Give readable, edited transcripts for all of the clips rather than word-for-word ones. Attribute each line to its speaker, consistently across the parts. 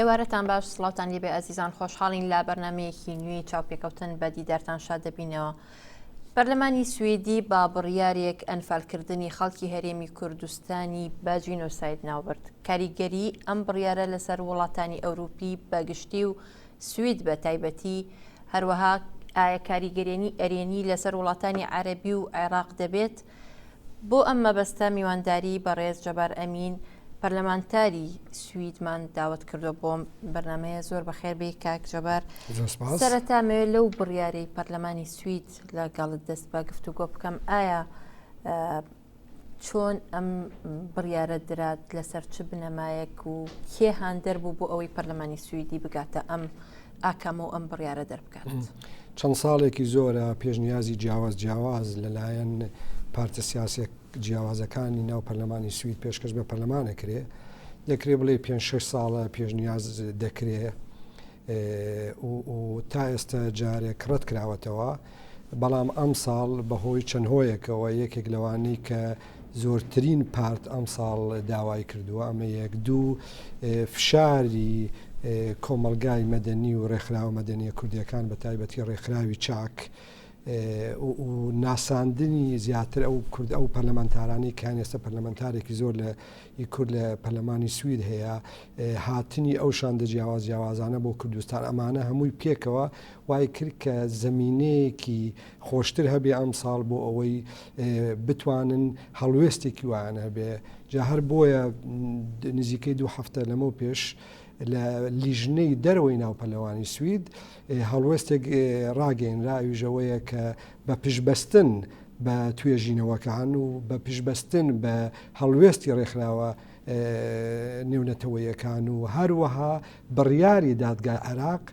Speaker 1: ئێوارەتان باش سڵاوتان لێبێ ئازیزان خۆشحاڵین لە بەرنمەیەکی نوێی چاوپێکەوتن بە دیدارتان شاد دەبینەوە. پەرلەمانی سویدی با بڕیارێک ئەنفالکردنی خەڵکی هەرێمی کوردستانی بە جینۆساید ناوبرد. کاریگەری ئەم بڕیارە لەسەر وڵاتانی ئەوروپی بە گشتی و سوید بە تایبەتی، هەروەها ئایا کاریگەرێنی ئەرێنی لەسەر وڵاتانی عەرەبی و عێراق دەبێت؟ بۆ ئەم مەبەستە میوانداری بەڕێز جەبار ئەمین پەرلەمانتاری سویدمان داوەت کردووە بۆ بەرنمەیە زۆر بەخێر بێی کاک جەبار سەرەتا مەوێ لەو بڕیارەی پەرلەمانی سوید لەگەڵت دەست بە گفتوگۆ بکەم ئایا چۆن ئەم بڕیارە درات لەسەر چ بنەمایەک و کێ هاندەر بوو بۆ ئەوەی پەرلەمانی سویدی بگاتە ئەم ئاکامە و ئەم بڕیارە دەربکات؟
Speaker 2: چەند ساڵێکی زۆرە پێشنیازی جیاواز جیاواز لەلایەن پارتە سیاسیە جیاوازەکانی ناو پەرلەمانی سوید پێشکەش بە پەرلەمان ئەکرێ دەکرێ بڵێ پێ شش ساڵە پێشنیاز دەکرێ و تا ئێستا جارێک ڕەت کراوەتەوە بەڵام ئەمساڵ بەهۆی چەند هۆیەکەوە یەکێک لەوانەی کە زۆرترین پارت ئەمساڵ داوای کردووە ئەمە یەک دوو فشاری کۆمەڵگای مەدەنی و ڕێکخراوە مەدەنیە کوردیەکان بە تایبەتی ڕێکخراوی چاک و ناساندنی زیاتر ئەو کورد ئەو پەرلەمانتارانی کان ئێستا پەرلەمانتارێکی زۆر لە ی کورد لە پەرلەمانی سوید هەیە هاتنی ئەو شاندە جیاواز جیاوازانە بۆ کوردستان ئەمانە هەمووی پێکەوە وای کرد کە زەمینەیەکی خۆشتر هەبێ ئەمساڵ بۆ ئەوەی بتوانن هەڵوێستێکی وایان هەبێ جا هەر بۆیە نزیکەی دوو هەفتە لەمەو پێش لە لیژنەی دەرەوەی ناو پەرلەمانی سوید هەڵوێستێک ڕاگەیەنرا ئەویش ئەوەیە کە بە پشتبەستن بە توێژینەوەکان و بە پشتبەستن بە هەڵوێستی ڕێکخراوە نێونەتەوەیەکان و هەروەها بڕیاری دادگای عێراق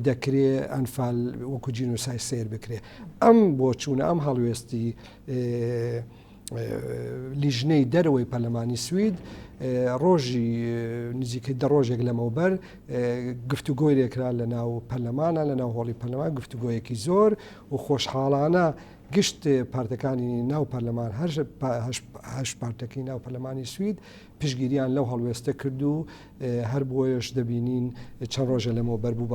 Speaker 2: دەکرێ ئەنفال وەکو جینۆساید سەیر بکرێ. ئەم بۆچوونە، ئەم هەڵوێستی لیژنەی دەرەوەی پەرلەمانی سوید ڕۆژی نزیکەی دە ڕۆژێک لەمەوبەر گفتوگۆی لێکرا لە ناو پەرلەمانە لە ناو هۆڵی پەرلەمان گفتوگۆیەکی زۆر و خۆشحاڵانە گشت پارتەکانی ناو پەرلەمان هەش پارتەکەی ناو پەرلەمانی سوید پشتگیریان لەو هەڵوێستە کرد و هەر بۆیەش دەبینین چەند ڕۆژە لەمەوبەر بوو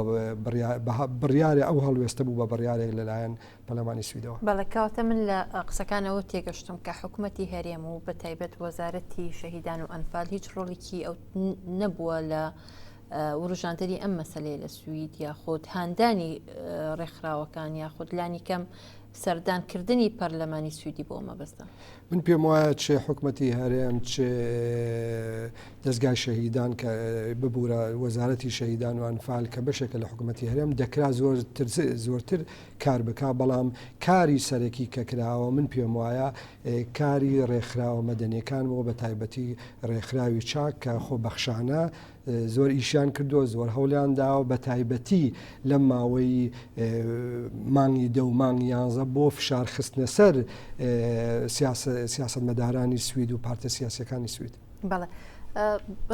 Speaker 2: بە بڕیارێ ئەو هەڵوێستە بوو بە بڕیارێک لەلایەن پەرلەمانی سویدەوە.
Speaker 1: بەڵێ کەواتە من لە قسەکانەوە تێگەشتم کە حکومەتی هەرێم و بە تایبەت وەزارەتی شەهیدان و ئەنفال هیچ ڕۆڵێکی ئەو نەبووە لە وروژاندنی ئەم مەسەلەیە لە سوید یاخود هاندانی ڕێکخراوەکان یاخود لانی کەم سەردانکردنی پەرلەمانی سویدی بۆ مەبەستە.
Speaker 2: من پێم وایە چ حکومەتی هەرێم چ دەزگای شەهیدان کە ببورە وەزارەتی شەهیدان و ئەنفال کە بەشێکە لە حکومەتی هەرێم دەکرا زۆرتر زۆرتر کار بکا بەڵام کاری سەرەکی کە کراوە من پێم وایە کاری ڕێکخراوە مەدەنیەکان بۆ بە تایبەتی ڕێکخراوی چاک کە خۆبەخشانە زۆر ئیشیان کردووە زۆر هەوڵیان داوە بە تایبەتی لەم ماوەی مانگی دە و مانگی یانزە بۆ فشار خستنە سەر سیاسەتمەدارانی سوید و پارتە سیاسیەکانی سوید.
Speaker 1: بەڵێ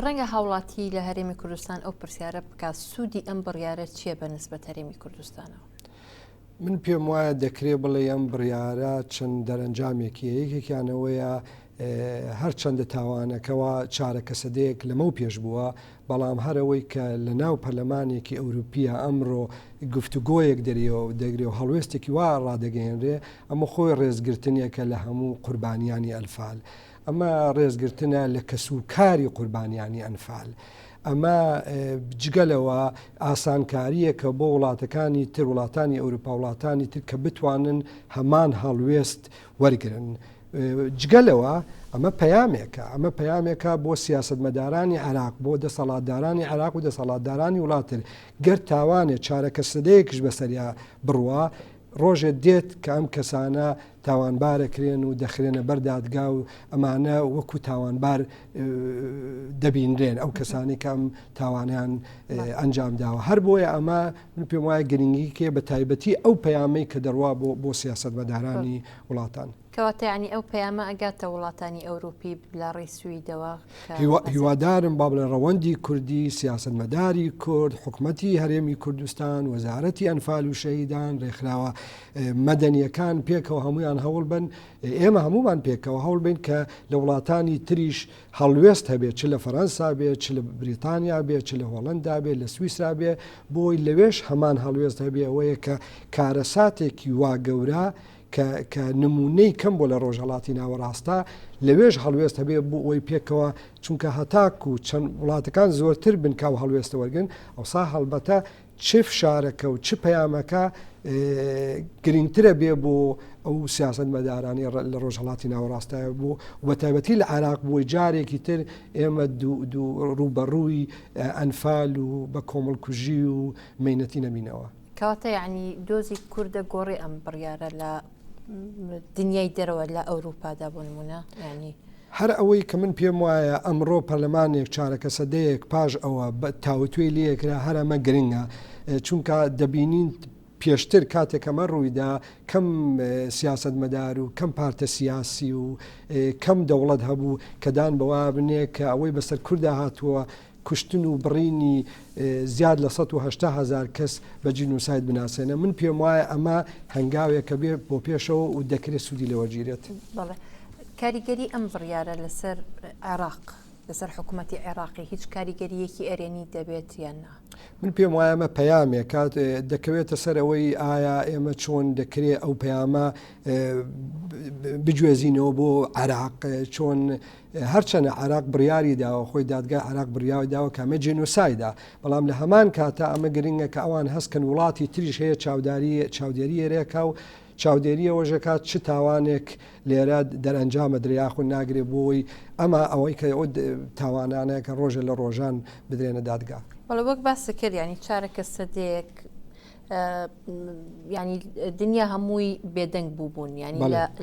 Speaker 1: ڕەنگە هاوڵاتی لە هەرێمی کوردستان ئەو پرسیارە بکات سوودی ئەم بڕیارە چییە بە نسبەت هەرێمی کوردستانەوە؟
Speaker 2: من پێم وایە دەکرێ بڵێ ئەم بڕیارە چەند دەرەنجامێکی هەیە، یەکێکیان ئەوەیە هەرچەندە تاوانەکەوە چارەکە سەدەیەک لەمەو پێش بووە، بەڵام هەر ئەوەی کە لە ناو پەرلەمانێکی ئەوروپییە ئەمڕۆ گفتوگۆیەک دەگرێ و هەڵوێستێکی وا ڕادەگەیەنرێ، ئەمە خۆی ڕێزگرتنێکە لە هەموو قوربانیانی ئەنفال. ئەمە ڕێزگرتنە لە کەسوکاری قوربانیانی ئەنفال. ئەمە جگە لەوە ئاسانکارییەکە بۆ وڵاتەکانی تر، وڵاتانی ئەوروپا، وڵاتانی تر کە بتوانن هەمان هەڵوێست وەرگرن. جگە لەوە ئەمە پەیامێکە، ئەمە پەیامێکە بۆ سیاسەتمەدارانی عێراق، بۆ دەسەڵاتدارانی عێراق و دەسەڵاتدارانی وڵاتر، گەر تاوانێ چارەکە سەدەیەکیش بەسەریا بڕوا، ڕۆژێ دێت کە ئەم کەسانە تاوانبارەکرێن و دەخرێنە بەر دادگا و ئەمانە وەکو تاوانبار دەبینرێن ئەو کەسانی کە ئەم تاوانیان ئەنجام داوە هەر بۆیە ئەمە من پێم وایە گرنگی کێ بە تایبەتی ئەو پەیامەی کە دەڕوا بۆ بۆ سیاسەتمەدارانی وڵاتان.
Speaker 1: کەواتە یانی ئەو پەیامە ئەگاتە وڵاتانی ئەوروپی لە ڕێی سویدەوە؟
Speaker 2: هیوادارم با بڵێن ڕەوەندی کوردی، سیاسەتمەداری کورد، حکومەتی هەرێمی کوردستان، وەزارەتی ئەنفال و شەهیدان، ڕێکخراوە مەدەنیەکان پێکەوە هەمویان خۆتان هەوڵ بن ئێمە هەمومان پێکەوە هەوڵ بین کە لە وڵاتانی تریش هەڵوێست هەبێت چ لە فەرەنسا بێت چ لە بریتانیا بێت چ لە هۆڵندا بێت لە سویسرا بێ بۆی لەوێش هەمان هەڵوێست هەبێ ئەوەیە کە کارەساتێکی وا گەورە کە کە نمونەی کەم بۆ لە ڕۆژهەڵاتی ناوەڕاستە لەوێش هەڵوێست هەبێ بۆ ئەوی پێکەوە چونکە هەتاکو چەند وڵاتەکان زۆرتر بن کاو هەڵوێستە وەرگن ئەوسا هەڵبەتە چ فشارەکە و چ پەیامەکە گرنگترە بێ بۆ ئەو سیاسەتمەدارانەی لە ڕۆژهەڵاتی ناوەڕاستایە بوو و بە تایبەتی لە عێراق بووی جارێکی تر ئێمە ڕووبەڕووی ئەنفال و بە کۆمەڵکوژی و مەینەتی نەبینەوە.
Speaker 1: کەواتە یعنی دۆزی کوردە گۆڕێ ئەم بڕیارە لە دنیای دەرەوە لە ئەوروپادا بۆ نمونە یعنی
Speaker 2: هەر ئەوەی کە من پێم وایە ئەمڕۆ پەرلەمانێک چارەکە سەدەیەک پاش ئەوە تاوتوێی لێکرا هەر ئەمە گرنگە چونکە دەبینین پێشتر کاتێک ئەمە ڕوویدا کەم سیاسەتمەدار و کەم پارتە سیاسی و کەم دەوڵەت هەبوو کە دان بەوە بنێ کە ئەوەی بەسەر کوردا هاتووە کوشتن و بڕینی زیاد لە 180 هزار کەس بە جینۆساید بناسێنە من پێم وایە ئەمە هەنگاوێکە بێ بۆ پێشەوە و دەکرێت سوودی لەوەرگیرێت.
Speaker 1: بەڵێ کاریگەری ئەم بڕیارە لەسەر عێراق لەسەر حکوومەتی عێراقی هیچ کاریگەریەکی ئەرێنی دەبێت یان نا؟
Speaker 2: من پێم وایە ئەمە پەیامێکە دەکەوێتە سەر ئەوەی ئایا ئێمە چۆن دەکرێت ئەو پەیامە بگوێزینەوە بۆ عێراق چۆن هەرچەنە عێراق بڕیاری داوە خۆی دادگای عێراق بڕیاری داوە کە ئەمە جینۆسایدە بەڵام لە هەمان کاتا ئەمە گرنگە کە ئەوان هەستکەن وڵاتی تریش هەیە چاوداری چاودێری ئێرەکە و چاودێری ئەوەشەکات چ تاوانێک لێرە دەرەنجامە درێ یاخود ناگرێ بۆی ئەمە ئەوەی کە ئەو تاوانانە کە ڕۆژە لە ڕۆژان بدرێنە دادگا.
Speaker 1: بەڵێ وەک باست کرد یانی چارەکە سەدەیەک ینی دنیا هەمووی بێدەنگ بوو بوون ینی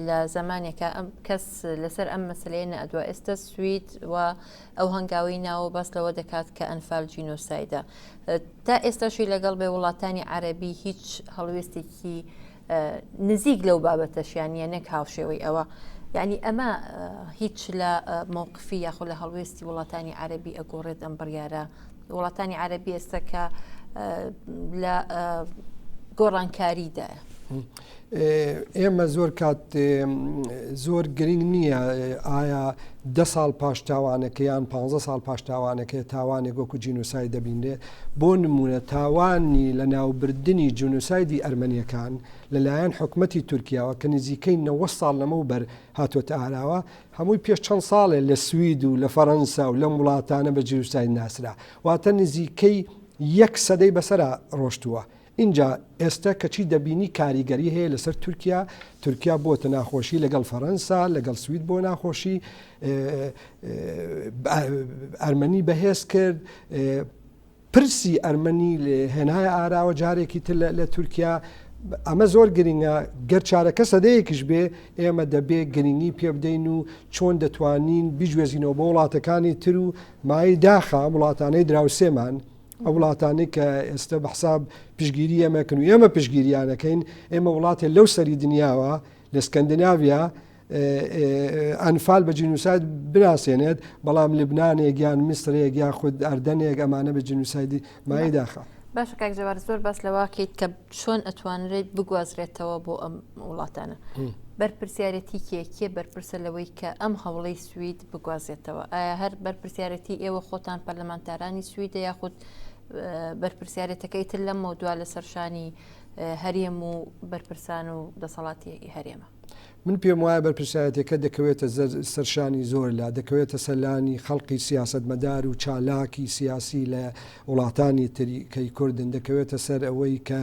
Speaker 1: لە زمانێکە ئەم کەس لەسەر ئەم مەسلەیە نەدووە ئێستا سوید و ئەو هەنگاوی ناوە باس لەوە دەکات کە ئەنفال جینۆسایدە تا ئێستاشی لەگەڵ بێ وڵاتانی عەربی هیچ هەڵوێستێکی نزیک لەو بابەتەشیان نیە نەک هاوشێوەی ئەوە یعنی ئەمە هیچ لە مووقفی یاخۆ لە هەڵوێستی وڵاتانی عەربی ئەگۆڕێت ئەم بڕیارە وڵاتانی عەربی ئێستا کە لە گۆڕانکاریدایە.
Speaker 2: ئێمە زۆر کات زۆر گرنگ نییە ئایا دە ساڵ پاش تاوانەکە یان پ ساڵ پاش تاوانەکە تاوانێک وەکو جینوسای دەبینرێ بۆ نمونە تاوانی لە ناوبردنی جینوسایدی ئەرمەنیەکان لەلایەن حکومەتی تورکیاوە کە نزیکەی 90 ساڵ لەمەوبەر هاتۆتە ئاراوە هەمووی پێش چەند ساڵێ لە سوید و لە فەرەنسا و لەم وڵاتانە بە جینوساید ناسرا واتە نزیکەی یەک سەدەی بەسەرا ڕۆشتووە ئینجا ئێستا کەچی دەبینی کاریگەری هەیە لەسەر تورکیا، تورکیا بۆتە ناخۆشی لەگەڵ فەرەنسا، لەگەڵ سوید بۆ ناخۆشی، ئەرمەنی بەهێز کرد، پرسی ئەرمەنی هێنایە ئاراوە جارێکی تر لە تورکیا. ئەمە زۆر گرنگە گەر چارەکە سەدەیەکیش بێ ئێمە دەبێ گرنگی پێ بدەین و چۆن دەتوانین بیگوێزینەوە بۆ وڵاتەکانی تر و مای داخە وڵاتانەی دراوسێمان ئەو وڵاتانەی کە ئێستا بە حساب پشگیری ئێمەکەن و ئێمە پشگیریانەکەین ئێمە وڵاتێ لەو سەری دنیاوە لە سکەندناویا ئەنفال بە جینوساید بناسێنێت بەڵام لبنانێک یان میسرێک یاخود ئەردەنێک ئەمانە بە جینوسایدی مای داخە.
Speaker 1: باشە کاک جەبار زۆر باس لەوە کەیت کە چۆن ئەتوانرێت بگوازرێتەوە بۆ ئەم وڵاتانە بەرپرسیارەتی کێ کێ بەرپرسە لەوەی کە ئەم هەوڵەی سوید بگوازێتەوە ئایا هەر بەرپرسیارەتی ئێوە خۆتان پەرلەمانتارانی سویدە یاخود بەرپرسیارەتەکەی تر لەم مەودوا لەسەر شانی هەرێم و بەرپرسان و دەسەڵاتی هەرێمە؟
Speaker 2: من پێم وایە بەرپرسیارەتەکە دەکەوێتە سەر شانی زۆر لا، دەکەوێتە سەر لانی خەڵقی سیاسەتمەدار و چالاکی سیاسی لە وڵاتانی تری کەی کوردن، دەکەوێتە سەر ئەوەی کە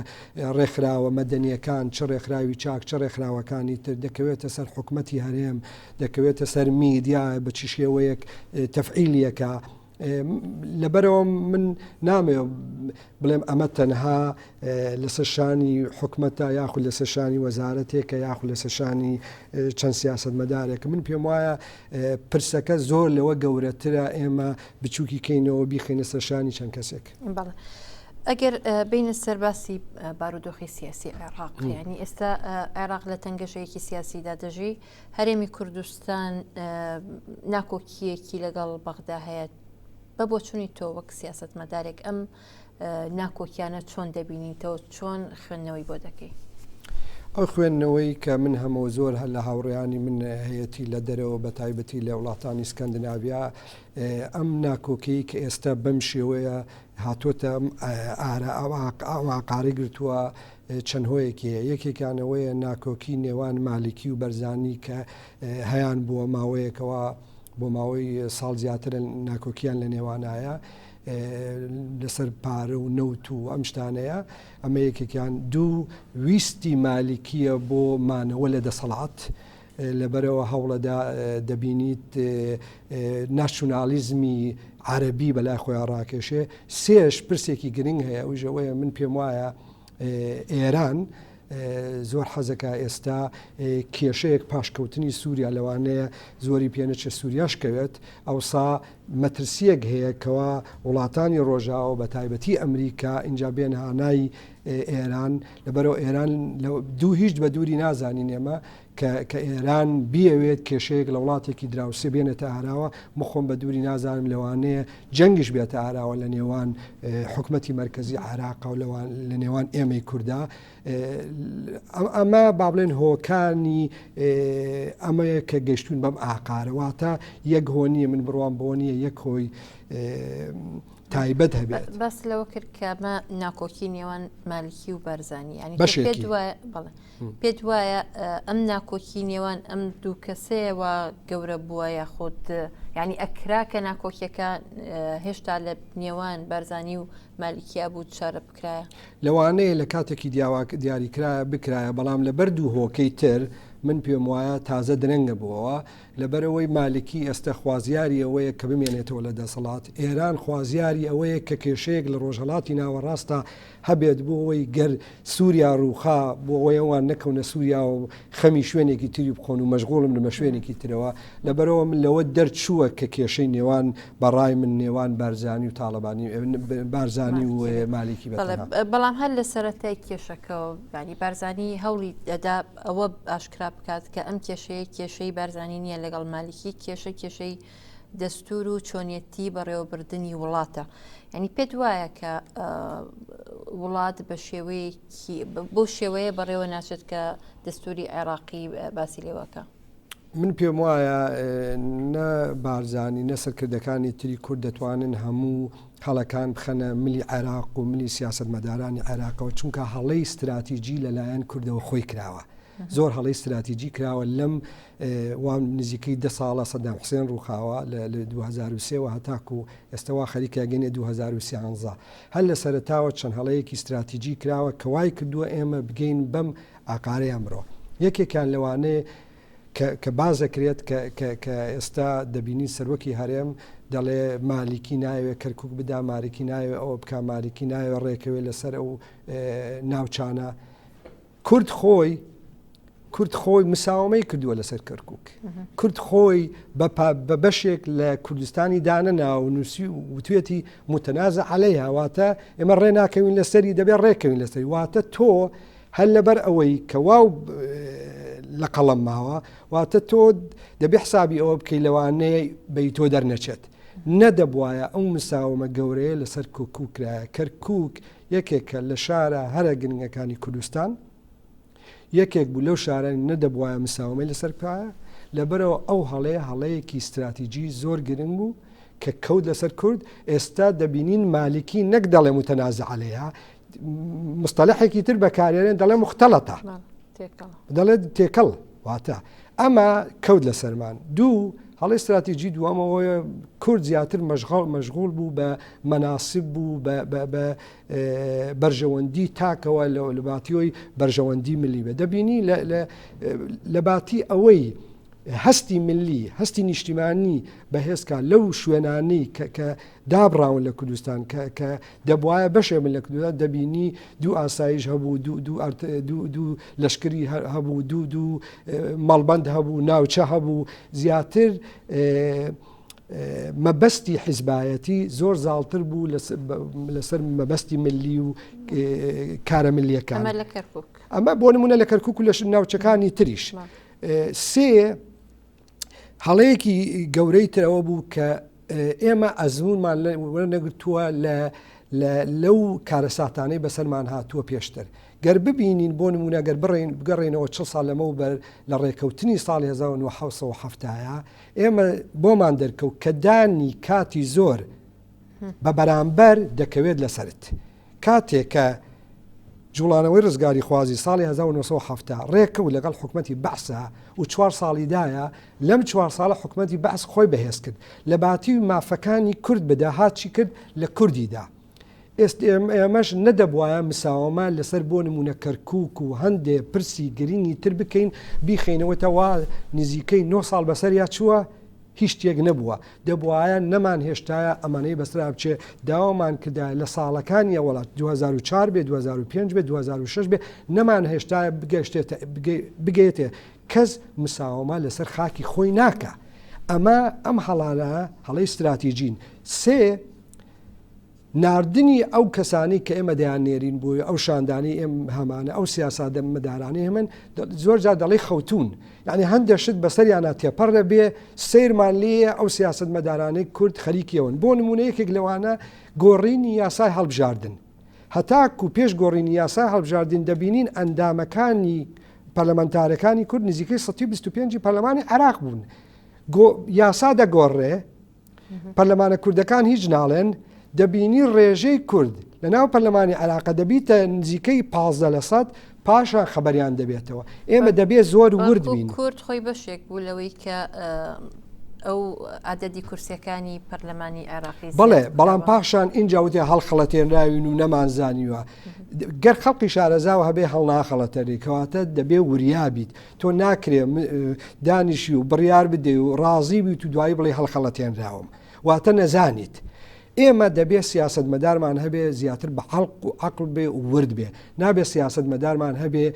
Speaker 2: ڕێکخراوە مەدەنیەکان چ ڕێکخراوی چاک چ ڕێکخراوەکانی تر، دەکەوێتە سەر حکومەتی هەرێم، دەکەوێتە سەر میدیا بە چ شێوەیەک تەفعیلیەکە. لەبەرەوە من نامەوێ بڵێم ئەمە تەنها لەسەر شانی حکومەتە یاخود لەسەر شانی وەزارەتێکە یاخود لەسەر شانی چەند سیاسەتمەدارێکە من پێم وایە پرسەکە زۆر لەوە گەورەترە ئێمە بچووکی کەینەوە بیخینە سەر شانی چەند کەسێک.
Speaker 1: بەڵێ. ئەگەر بینە سەر باسی بارودۆخی سیاسی عێراق ینی ئێستا عێراق لە تەنگەشەیەکی سیاسیدا دەژی هەرێمی کوردستان ناکۆکییەکی لەگەڵ بەغدا هەیە، بە بۆچوونی تۆ وەک سیاسەتمەدارێک ئەم ناکۆکیانە چۆن دەبینیتەوە، چۆن خوێندنەوەی بۆ دەکەی؟
Speaker 2: ئەو خوێندنەوەی کە من هەمە و زۆر هەر لە هاوڕێیانی من هەیەتی لە دەرەوە بە تایبەتی لە وڵاتانی سکەندناویا ئەم ناکۆکیی کە ئێستا بەم شێوەیە هاتۆتە ئارا ئەو ئاقاری گرتووە چەند هۆیەکی هەیە یەکێکیان ئەوەیە ناکۆکی نێوان مالکی و بەرزانی کە هەیان بووە ماوەیەکەوە بۆ ماوەی ساڵ زیاترە ناکۆکیان لە نێوانایە لەسەر پارە و نەوت و ئەم شتانەیە ئەمە یەکێکیان دوو ویستی مالکیە بۆ مانەوە لە دەسەڵات لەبەرەوە هەوڵەدا دەبینیت ناسیونالیزمی عەربی بەلای خۆیان ڕاکێشێ سێش پرسێکی گرنگ هەیە ئەوژەوەیە من پێم وایە ئێران زۆر حەزەکە ئێستا کێشەیەک پاشکەوتنی سووریا لەوانەیە زۆری پێنەچێ سووریاش کەوێت ئەوسا مەترسیەک هەیە کەوا وڵاتانی ڕۆژاوە بە تایبەتی ئەمریکا ئینجا بێن هانای ئێران لەبەرەوە ئێران دوو هیچ بە دووری نازانین ئێمە کە ئێران بیەوێت کێشەیەک لە وڵاتێکی دراوسێ بێنێتە ئاراوە من خۆم بە دووری نازانم لەوانەیە جەنگیش بێتە ئاراوە لە نێوان حکومەتی مەرکەزی عێراقا و لە نێوان ئێمەی کوردا ئەمە با بڵێن هۆکانی ئەمەیە کە گەشتون بەم ئاقارە واتە یەک هۆ نییە من بڕوام بۆ نییە یەک هۆی تایبەت هەبێت.
Speaker 1: باست لەوە کرد کە ئەمە ناکۆکی نێوان مالکی و بارزانی یانی تۆ
Speaker 2: بەشێکی.
Speaker 1: پێت وایە بەڵێ پێت وایە ئەم ناکۆکی نێوان ئەم دوو کەسەیە وا گەورە بووە یاخود یعنی ئەکرا کە ناکۆکیەکە هێشتا لە نێوان بارزانی و مالکیا بوو چارە بکرایە؟
Speaker 2: لەوانەیە لە کاتێکی دیاریکرا بکرایە بەڵام لەبەر دوو هۆکەی تر من پێم وایە تازە درەنگە بووەوە لەبەرئەوەی مالکی ئێستە خوازیاری ئەوەیە کە بمێنێتەوە لە دەسەڵات، ئێران خوازیاری ئەوەیە کە کێشەیەک لە ڕۆژهەڵاتی ناوەڕاستا هەبێت بۆ ئەوەی گەر سووریا ڕووخا بۆ ئەوەی ئەوان نەکەونە سووریاوە و خەمی شوێنێکی تری بخۆن و مەشغوڵن بن بە شوێنێکی ترەوە، لەبەرئەوە من لەوە دەرچووە کە کێشەی نێوان بە ڕای من نێوان بارزانی و تاڵەبانی بارزانی و مالکی بە تەنها.
Speaker 1: بەڵام هەر لە سەرەتای کێشەکەوە یانی بارزانی هەوڵی دەدا ئەوە ئاشکرا بکات کە ئەم کێشەیە کێشەی بارزانی نییە لەگەڵ مالکی کێشە کێشەی دەستور و چۆنیەتی بەڕێوەبردننی وڵاتە ینی پێت وایە کە وڵات بە شێوەیەکی بۆ شێوەیە بەڕێوە ناچێت کە دەستوری عێراقی باسی لێوەکە.
Speaker 2: من پێم وایە نە بارزانی نە سەرکردەکانی تری کورد دەتوانن هەموو هەڵەکان بخەنە ملی عێراق و ملی سیاسەتمەدارانی عێراقەوە چونکە هەڵەی ستراتیجی لەلایەن کوردەوە خۆی کراوە زۆر هەڵەی ستراتیجی کراوە لەم وام نزیکەی دە ساڵە سەدام حسێن ڕووخاوە لە 2023 وە هەتاکو ئێستا وا خەریکە گەنێ 2013 هەر لە سەرەتاوە چەند هەڵەیەکی ستراتیجی کراوە کە وای کردووە ئێمە بگەین بەم ئاقارەی ئەمرۆ یەکێکیان لەوانەیە کە کە باس دەکرێت کە کە کە ئێستا دەبینین سەرۆکی هەرێم دەڵێ مالیکی نایەوێ کەرکک بدا مالیکی نایەوێ ئەوە بکا مالیکی نایەوێ ڕێکەوێ لەسەر ئەو ناوچانە کورد خۆی کورد خۆی مساومەی کردووە لەسەر کەرکک کورد خۆی بە بەشێک لە کوردستانی دانەنا و نووسی وتوێتی متنازع عەلەیها واتە ئێمە ڕێ ناکەوین لەسەری دەبێت ڕێکەوین لەسەری واتە تۆ هەر لەبەر ئەوەی کە واو لە قەڵەم ماوە واتە تۆ دەبێ حسابی ئەوە بکەی لەوانەیە بەی تۆ دەرنەچێت نەدەبواە ئەو مساومە گەورەیە لەسەر کۆکو کرایە کەرکک یەکێکە لە شارە هەرە گرنگەکانی کوردستان یەکێک بوو لەو شارانی نەدەبواە مساومەی لەسەر بکایە لەبەرەوە ئەو هەڵەیە هەڵەیەکی استراتیجی زۆر گرنگ بوو کە کەوت لەسەر کورد ئێستا دەبینین مالکی نەک دەڵێ متنازع عليها مستەلحێکی تر بەکارێنێن دەڵێ مختلطە دەڵێت تێکەڵ واتە ئەمە کەوت لەسەرمان دوو هەڵی استراتیجی دووەمەوەیە کورد زیاتر مەشغڵ مەشغول بوو بە مەناسب بوو بە بەرژەوەندی تاکەوە لە باتیۆی بەرژەوەندی ملی بە دەبینی لە باتی ئەوەی هەستی ملی هەستی نیشتیمانی بەهێزکا لەو شوێنانەی کە دابڕاون لە کوردستان کە دەبواە بەشێ من لە کوردستان دەبینی دوو ئاسایش هەبوو دوو دوو دوو لەشکری هەبوو دوو دوو مەڵبند هەبوو ناوچە هەبوو زیاتر مەبەستی حیزبایەتی زۆر زاڵتر بوو لەسەر مەبەستی ملی و کارە ملیەکان ئەمە بۆ نمونە لە کەرکک و لە ناوچەکانی تریش سێ هەڵەیەکی گەورەی ترەوە بوو کە ئێمە ئەزمونمان وەرنەگرتووە لە لەو کارەساتانەی بەسەرمان هاتووە پێشتر. گەر ببینین بۆ نموونە گەر بڕێین بگەڕێینەوە چڵ ساڵ لەمەوبەر لە ڕێکەوتنی ساڵی 1970 ئێمە بۆمان دەرکەوت کە دانی کاتی زۆر بە بەرامبەر دەکەوێت لەسەرت. کاتێک کە جوڵانەوەی ڕزگاریخوازی ساڵی 1970 ڕێکەوت لەگەڵ حکومەتی بەعسا و چوار ساڵی دایە، لەم چوار ساڵە حکومەتی بەعس خۆی بەهێز کرد لە باتی مافەکانی کورد بدا هات چی کرد لە کوردی دا. ئێست ئێمەش نەدەبوایە مساوەمە لەسەر بۆ نمونە کەرکوک و هەندێ پرسی گرنگی تر بکەین بیخەینەوەتە وا نزیکەی نۆ ساڵ بەسەریا چووە هیچ شتێک نەبووە دەبوایە نەمان هێشتایە ئەمانەی بەسرا بچێ داوامان کردایە لە ساڵەکانی وڵات 2004 بێ 2005 بێ 2006 بێ نەمان هێشتایە بگەشتێتە بگەێتێ کەس مساوەمە لەسەر خاکی خۆی ناکە ئەمە ئەم هەڵانە هەڵەی استراتیجین سێ ناردنی ئەو کەسانەی کە ئێمە دەیاننێرین بۆ ئەو شاندانەی ئێم هەمانە ئەو سیاسەتمەدارانەی هەمن زۆر جار دەڵێی خەوتوون یعنی هەندێک شت بەسەریانە تێپەڕ دەبێ سەیرمان لێیە ئەو سیاسەتمەدارانەی کورد خەریکیەوەن بۆ نمونە یەکێک لەوانە گۆڕینی یاسای هەڵبژاردن هەتاکو پێش گۆڕینی یاسای هەڵبژاردن دەبینین ئەندامەکانی پەرلەمانتارەکانی کورد نزیکەی 125 پەرلەمانی عێراق بوون یاسا دەگۆڕێ پەرلەمانە کوردەکان هیچ ناڵێن، دەبینی ڕێژەی کورد لەناو پەرلەمانی عێراقە دەبیتە نزیکەی 15 لە سەد، پاشان خەبەریان دەبێتەوە. ئێمە دەبێ زۆر ورد بین.
Speaker 1: کورد خۆی بەشێک بوو لەوەی کە ئەو عەدەدی کورسیەکانی پەرلەمانی عێراقی
Speaker 2: بەڵێ، بەڵام پاشان ئینجا وتیان هەڵخەڵەتێنراوین و نەمانزانیوە. گەر خەڵقی شارەزاوە هەبێ هەڵناخەڵەتەنێ، کەواتە دەبێ وریا بیت. تۆ ناکرێ دانیشی و بڕیار بدەی و ڕازی بیت و دوایی بڵێ هەڵخەڵەتێنراوم واتە نەزانیت. ئێمە دەبێ سیاسەتمەدارمان هەبێ زیاتر بە عەقڵ و عەقڵ بێ و ورد بێ نابێ سیاسەتمەدارمان هەبێ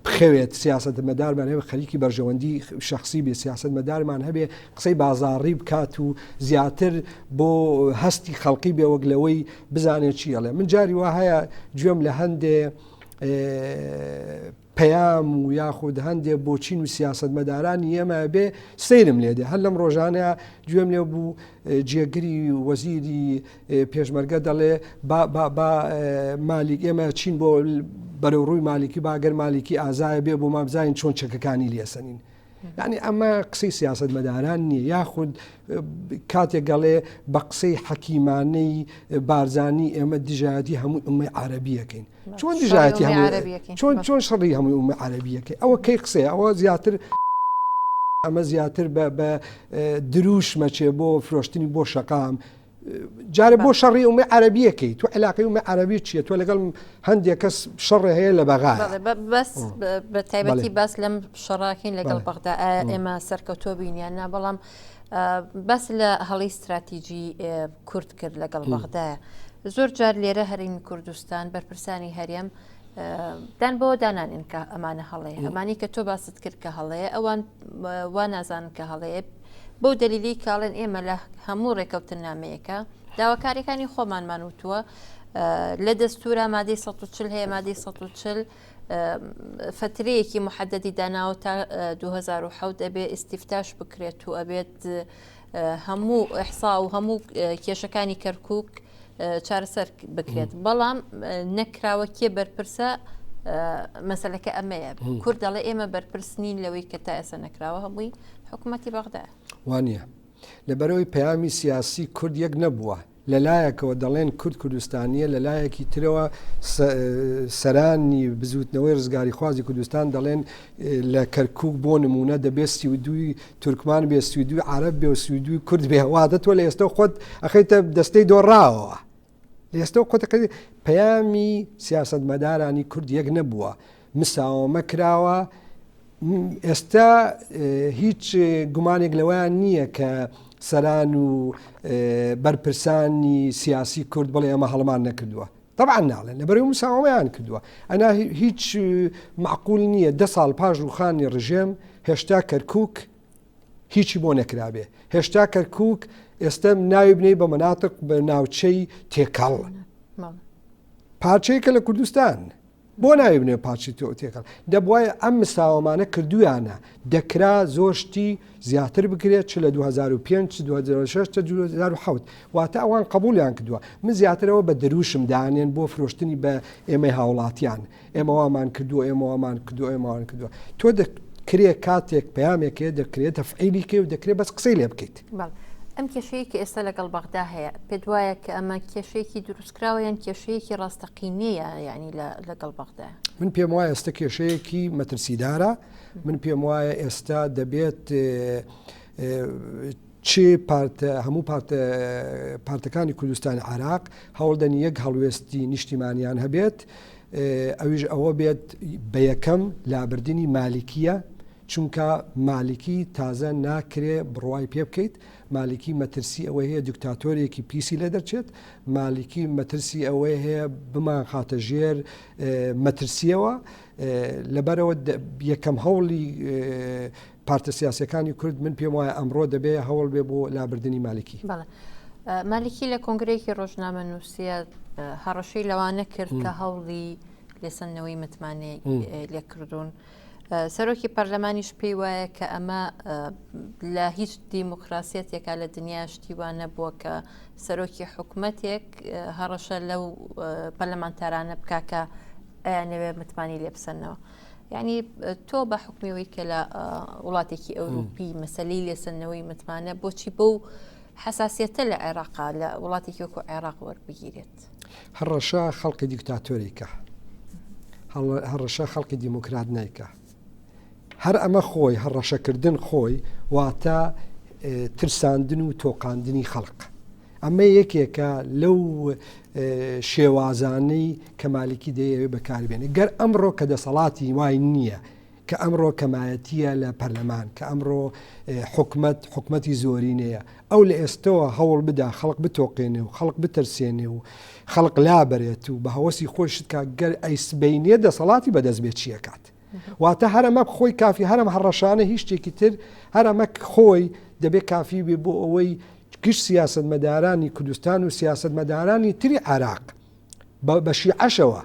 Speaker 2: بخەوێت سیاسەتمەدارمان هەبێ خەریکی بەرژەوەندی شخصی بێ سیاسەتمەدارمان هەبێ قسەی بازاڕی بکات و زیاتر بۆ هەستی خەڵقی بێ وەک لەوەی بزانێت چی ئەڵێ من جاری وا هەیە گوێم لە هەندێ پەیام و یاخود هەندێ بۆچین و سیاسەتمەدارانی ئێمە بێ سەیرم لێ دێ هەر لەم ڕۆژانە گوێم لێ بوو جێگری وەزیری پێشمەرگە دەڵێ با با با مالیک ئێمە چین بۆ بەرەو ڕووی مالیکی باگەر مالیکی ئازایە بێ بۆ ما بزانین چۆن چەکەکانی لێسەنین. یعنی ئەمە قسەی سیاسەتمەداران نییە یاخود کاتێک گەڵێ بە قسەی حەکیمانەی بارزانی ئێمە دژایەتی هەموو ئومەی عربیەکەین چۆن دژایەتی هەموو چۆن چۆن شەڕی هەموو ئومە عربیەکەی ئەوە کەی قسەیە ئەوە زیاتر ئەمە زیاتر بە دروشمەچێ بۆ فرۆشتنی بۆ شەقام جارێ بۆ شەڕی ئومەی عەرەبیەکەی تۆ علاقەی ئومەی عەرەبی چییە تۆ لەگەڵ هەندێک کەس شەڕ هەیە لە بەغا
Speaker 1: بەس بە تایبەتی باس لەم شەڕاکەین لەگەڵ بەغدا ئێمە سەرکەوتۆ بین یان نا بەڵام باس لە هەڵی استراتیجی کورد کرد لەگەڵ بەغدایە زۆر جار لێرە هەرێمی کوردستان بەرپرسانی هەرێم دان بەوە دانانێن کە ئەمانە هەڵەیە ئەمانی کە تۆ باست کرد کە هەڵەیە ئەوان وا نازانن کە هەڵەیە بەو دەلیلی کاڵێن ئێمە لە هەموو ڕێکەوتننامەیەکە داواکاریەکانی خۆمانمان وتووە لە دەستورا مادەی 140 هەیە مادەی 140 فترەیەکی محددی داناوە تا 2007 ئەبێ ئیسیفتاش بکرێت و ئەبێت هەموو ئەحسا و هەموو کێشەکانی کەرکک چارەسەر بکرێت بەڵام نەکراوە کێ بەرپرسە مەسلەکە ئەمەیە کورد دەڵێ ئێمە بەرپرس نین لەوەی کە تا ئێستا نەکراوە هەمووی حکوومەتی بەغدا
Speaker 2: وانە لەبەرەوەی پەیامی سیاسی کورد یەک نەبووە لەلایەکەوە دەڵێن کورد کوردستانیە لەلایەکی ترەوە سەرانی بزوتنەوەی ڕزگاریخوازی کوردستان دەڵێن لە کەرکک بۆ نمونە دەبێت سیودوی تورکمان بێ سویدوی عرب بێ و سویدوی کورد بێ واتە تۆ لە ئێستا خۆت ئەخیتە دەستەی دۆڕاوە لە ئێستا خۆت پەیامی سیاستمەدارانی کورد یەک نەبووە مساوەمە کراوە ئێستا هیچ گومانێک لەوەیان نییە کە سەران و بەرپرسانی سیاسی کورد بڵێ ئەمە هەڵمان نەکردووە طبعا ناڵێن لەبەرەوەی مساوەمەیان کردووە ئەنا هیچ معقول نییە دە ساڵ پاش ڕوخانی ڕژێم هێشتا کەرکک هیچی بۆ نەکرابێ هێشتا کەرکک ئێستا ناوی بنەی بە مناتق بە ناوچەی تێکەڵ پارچەیەکە لە کوردستان. بۆ ناوی بنێ پارچی تۆ تێکەڵ دەبواە ئەم مساوەمانە کردویانە دەکرا زۆر شتی زیاتر بکرێت چ لە 2005 چ 2006 چ 2007 واتە ئەوان قبولیان کردووە من زیاترەوە بە دروشم دانێن بۆ فرۆشتنی بە ئێمەی هاوڵاتیان ئێمە وامان کردووە ئێمە وامان کردووە ئێمە وامان کردووە تۆ دەکرێ کاتێک پەیامێک هەیە دەکرێت تەفعیلی کەی و دەکرێت بەس قسەی لێ بکەیت.
Speaker 1: بەڵێ ئەم کێشەیە کە ئێستا لەگەڵ بەغدا هەیە پێت وایە کە ئەمە کێشەیەکی دروستکراوە یان کێشەیەکی ڕاستەقینەیە یعنی لەگەڵ بەغدا؟
Speaker 2: من پێم وایە ئێستا کێشەیەکی مەترسیدارە من پێم وایە ئێستا دەبێت چ پارتە هەموو پارتە پارتەکانی کوردستانی عراق هەوڵدەن یەک هەڵوێستی نیشتیمانیان هەبێت ئەویش ئەوە بێت بە یەکەم لابردنی مالیکیە چونکە مالیکی تازە ناکرێ بڕوای پێ بکەیت مالیکی مەترسی ئەوەی هەیە دیکتاتۆرێکی پیسی لێ دەرچێت مالیکی مەترسی ئەوەی هەیە بمانخاتە ژێر مەترسیەوە لەبەرەوە یەکەم هەوڵی پارتە سیاسیەکانی کورد من پێم وایە ئەمڕۆ دەبێ هەوڵ بێ بۆ لابردنی مالکی.
Speaker 1: بەڵێ مالکی لە کۆنگرەیەکی ڕۆژنامەنووسیە هەڕەشەی لەوانە کرد کە هەوڵی لێسەندنەوەی متمانەی لێکردوون. سەرۆکی پەرلەمانیش پێی وایە کە ئەمە لە هیچ دیموکراسیەتێکا لە دنیا شتی وا نەبووە کە سەرۆکی حکومەتێک هەڕەشە لەو پەرلەمانتارانە بکا کە ئەیانەوێ متمانی لێ بسەنەوە. یعنی تۆ بە حکمی ئەوەی کە لە وڵاتێکی ئەوروپی مەسلەی لێسەندنەوەی متمانە بۆچی بەو حساسیەتە لە عێراقا لە وڵاتێکی وەکو عێراق وەربگیرێت؟
Speaker 2: هەڕەشە خەڵقی دیکتاتۆریکە هەڕەشە خەڵقی دیموکرات نیکە هەر ئەمە خۆی هەڕەشەکردن خۆی واتە ترساندن و تۆقاندنی خەڵق ئەمە یەکێکە لەو شێوازانەی کە مالکی دەیەوێت بەکاری بێنێت. گەر ئەمڕۆ کە دەسەڵاتی وای نییە، کە ئەمڕۆ کەمایەتییە لە پەرلەمان، کە ئەمڕۆ حکومەت حکومەتی زۆرینەیە، ئەو لە ئێستەوە هەوڵ بدا خەڵک بتۆقێنێ و خەڵک بترسێنێ و خەڵک لابەرێت و بە هەوەسی خۆی شت کا، گەر ئەی سبەینێ دەسەڵاتی بەدەست بێت چی ئەکات؟ واتە هەر ئەمە خۆی کافی هەر ئەم هەڕەشانە هیچ شتێکی تر هەر ئەمە خۆی دەبێت کافی بێ بۆ ئەوەی گشت سیاسەتمەدارانی کوردستان و سیاسەتمەدارانی تری عێراق بە شیعەشەوە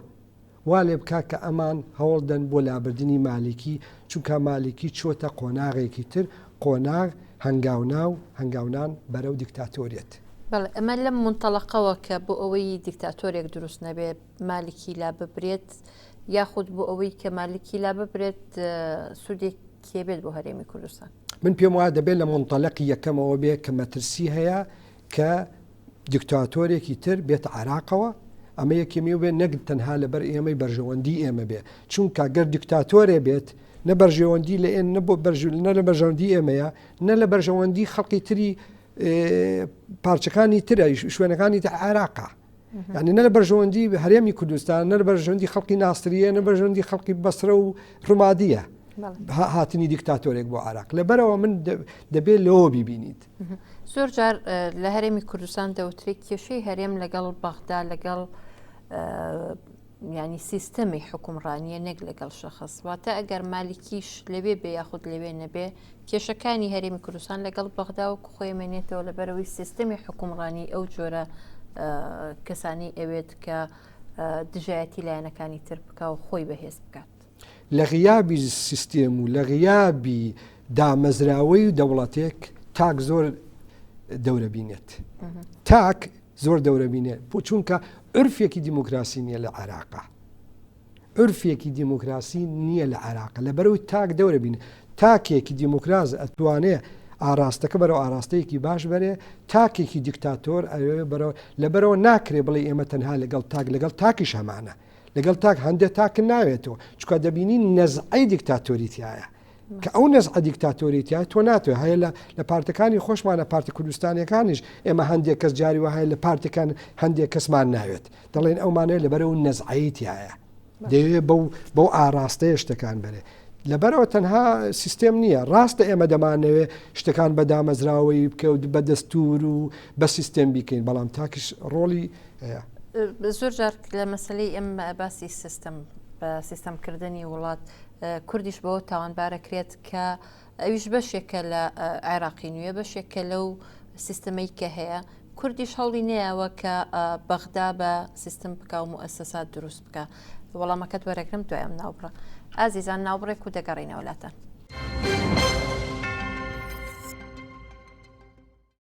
Speaker 2: وا لێ بکا کە ئەمان هەوڵ دەن بۆ لابردنی مالیکی چونکە مالیکی چۆتە قۆناغێکی تر قۆناغ هەنگاونا و هەنگاونان بەرەو دیکتاتۆریەت.
Speaker 1: بەڵێ ئەمە لەم مونتەڵەقەوە کە بۆ ئەوەی دیکتاتۆرێک دروست نەبێ مالکی لاببرێت یاخود بۆ ئەوەی کە مالکی لاببرێت سوودێکی بێت بۆ هەرێمی کوردستان؟
Speaker 2: من پێم وایە دەبێت لە مونتەلەقی یەکەمەوە بێ کە مەترسی هەیە کە دیکتاتۆرێکی تر بێتە عێراقەوە ئەمە یەکەمی بێ نەک تەنها لەبەر ئێمەی بەرژەوەندی ئێمە بێ چونکە گەر دیکتاتۆرێ بێت نە بەرژەوەندی لە ئێن نە بۆ بەرژ نە لە بەرژەوەندی ئێمەیە نە لە بەرژەوەندی خەڵکی تری پارچەکانی ترە شوێنەکانی تر عێراقا یعنی نە لە بەرژەوەندی هەرێمی کوردستان نە لە بەرژەوەندی خەڵکی ناسریە نە بەرژەوەندی خەڵکی بەسرە و ڕمادیە هاتنی دیکتاتۆرێک بۆ عراق لەبەرەوە من دەبێت لەوە بیبینیت
Speaker 1: زۆر جار لە هەرێمی کوردستان دەوترێت کێشەی هەرێم لەگەڵ بەغدا لەگەڵ ینی سیستەمی حکومڕانیە نەک لەگەڵ شەخص واتە ئەگەر مالکیش لەوێ بێ یاخود لەوێ نەبێ کێشەکانی هەرێمی کوردستان لەگەڵ بەغدا وەکو خۆی مێنێتەوە لەبەرەوەی سیستەمی حکومڕانی ئەو جۆرە کەسانی ئەوێت کە دژایەتی لایەنەکانی تر بکە و خۆی بەهێز بکات.
Speaker 2: لە غیابی سیستێم و لە غیابی دامەزراوەی و دەوڵەتێک تاک زۆر دەورە بینێت تاک زۆر دەورە بینێت چونکە عرفێکی دیموکراسی نییە لە عێراقا عورفێکی دیموکراسی نییە لە عێراق، لەبەرئەوەی تاک دەورە بینێ، تاکێکی دیموکراس ئەتوانێ ئاراستەکە بەرەو ئاراستەیەکی باش بەرێ، تاکێکی دیکتاتۆر ئەوێ بەرەو، لەبەرئەوە ناکرێ بڵێی ئێمە تەنها لەگەڵ تاک، لەگەڵ تاکیش هەمانە، لەگەڵ تاک هەندێ تاکت ناوێتەوە، چونکە دەبینی نەزعەی دیکتاتۆری تیایە. کە ئەو نەزعە دیکتاتۆری تیایە تۆ ناتوێ هەیە لە لە پارتەکانی خۆشمانە پارتە کوردستانیەکانیش ئێمە هەندێک کەس جاری وە هەیە لە پارتەکان هەندێک کەسمان ناوێت دەڵێن ئەومانەیە لەبەرەوە نەزعەی تایە دەیەوێت بەو بەو ئاراستەیە شتەکان بەرێ لەبەرەوە تەنها سیستێم نییە ڕاستە ئێمە دەمانەوێ شتەکان بە دامەزراوەی بکەوت بە دەستور و بە سیستێم بیکەین بەڵام تاکیش ڕۆڵی هەیە.
Speaker 1: زۆر جار لە مەسلەی ئەم باسی سیستم بە سیستەمکردنی وڵات کوردیش بەوە تاوانبارەکرێت کە ئەویش بەشێکە لە عێراقی نوێ بەشێکە لەو سیستمەی کە هەیە کوردیش هەوڵی نەیاوە کە بەغدا بە سیستم بکا و موئەسەسات دروست بکا. وەڵامەکەت وەرەگرم دوای ئەم ناوبڕە. ئازیزان ناوبڕێک و دەگەڕێینەوە لاتان.